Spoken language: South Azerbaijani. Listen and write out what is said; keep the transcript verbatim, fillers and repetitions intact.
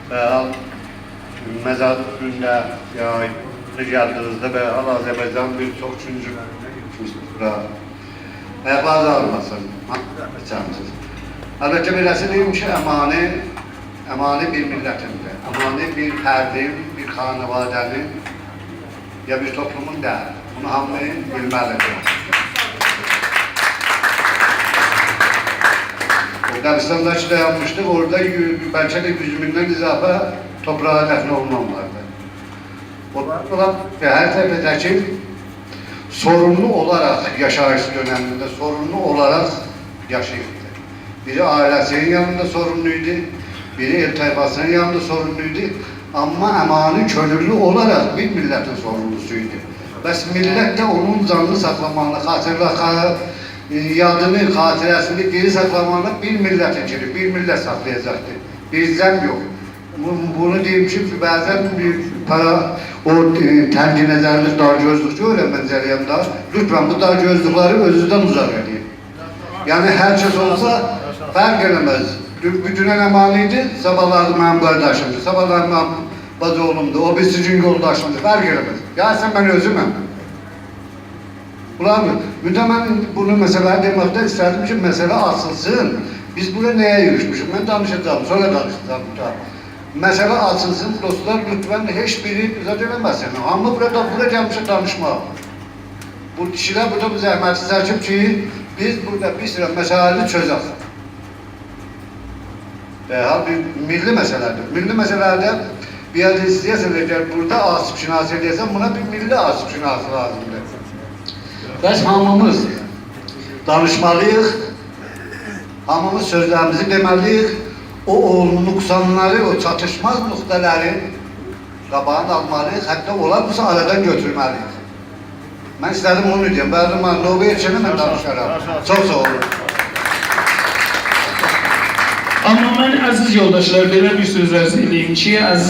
به هر حال، مزار گونده، یا گلدیگینیزده، به هر حال، آذربایجان بیر چوخ چونجو بورا. آیاقلارینیز آغریماسین. ها، چاغیرسینیز. البته، بئله‌سی دئییم کی، امانی، امانی بیر میللتین ده، امانی بیر فردین، بیر خانواده‌نین، یا بیر توپلومون دئییل. بونو هامی بیلمه‌لیدیر. او قبرستاندا کی دایانمیشدیق، اورادا یو-، بلکه ده یوز میندن اضافه توپراغا دفن اولونان واردی. اونلار، اونلار هر طرفده‌کی سورونلو اولاراق یاشاییش دؤنمینده سورونلو اولاراق یاشاییردی. بیری عائله‌سینین یانیندا سورونلو ایدی، بیری ائل طایفاسینین یانیندا سورونلو ایدی. آمما امانی کؤنوللو اولاراق بیر میللتین سورونلوسو ایدی. بس میللت ده اونون جانینی ساخلاماغینا، خاطیرلا-، خا-، یادینی، خاطیره‌سینی دیری ساخلاماغینا بیر میللت ایچینی، بیر میللت ساخلایاجاقدی. بیردن یوخ. بو-، بونو دئییم کی، بعضا بیر پارا او، ائ، تنگ‌نظرلیک، دارگؤزلوک گؤرورم من جریاندا. لطفا بو دارگؤزلوکلری اؤزونوزدن اوزاق ائدین. یعنی هر کس اولسا فرق ائله‌مز. دو-، بو دونن امانی ایدی، صاباحلاری منیم قارداشیمدیر، صاباحلاری منیم باجی اوغلومدور، او بیریسی گون یولداشیمدیر، فرق ائله‌مز. یا سن، من اؤزومم. بونلار، بیر ده من بونو مسئله‌نی دئمکده ایسته‌دیم کی، مسئله آچیلسین. بیز بورا نه‌یه ییغیشمیشیق؟ من دانیشاجاغام، سونرا دانیشاجاغام بوردا. مسئله آچیلسین، دوستلار، لطفا هئچ بیری زاد ائله‌مه‌سین. هامی بورادا، بورا گلمیشیک دانیشماغا. بو کیشیلر بورادا بو زحمتی چکیب کی، بیز بورادا بیر سیرا مسئله‌نی چؤزک. به هر حال، بیر میللی مسئله‌دیر. میللی مسئله‌ده بیر یئرده ایسته‌یه‌سن، اگر بورادا آسیب‌شناسی ائله‌یه‌سن، بونا بیر میللی آسیب‌شناسی لازیمدیر. بس هامیمیز دانیشمالی‌ییق، هامیمیز سؤزلریمیزی دئمه‌لی‌ییک، او، او نقصانلاری، او چاتیشماز نقطه‌لری قاباغینی آلمالی‌ییق، حتی اولار بوسا آرادان گؤتورمه‌لی‌ییک. من ایسته‌دیم اونو دئیم. بلی، من نوبه یئتیشنده من دانیشارام. چوخ ساغ اولون. آمما من، عزیز یولداشلار، بئله بیر سؤزلر سؤیله‌ییم کی، عزیز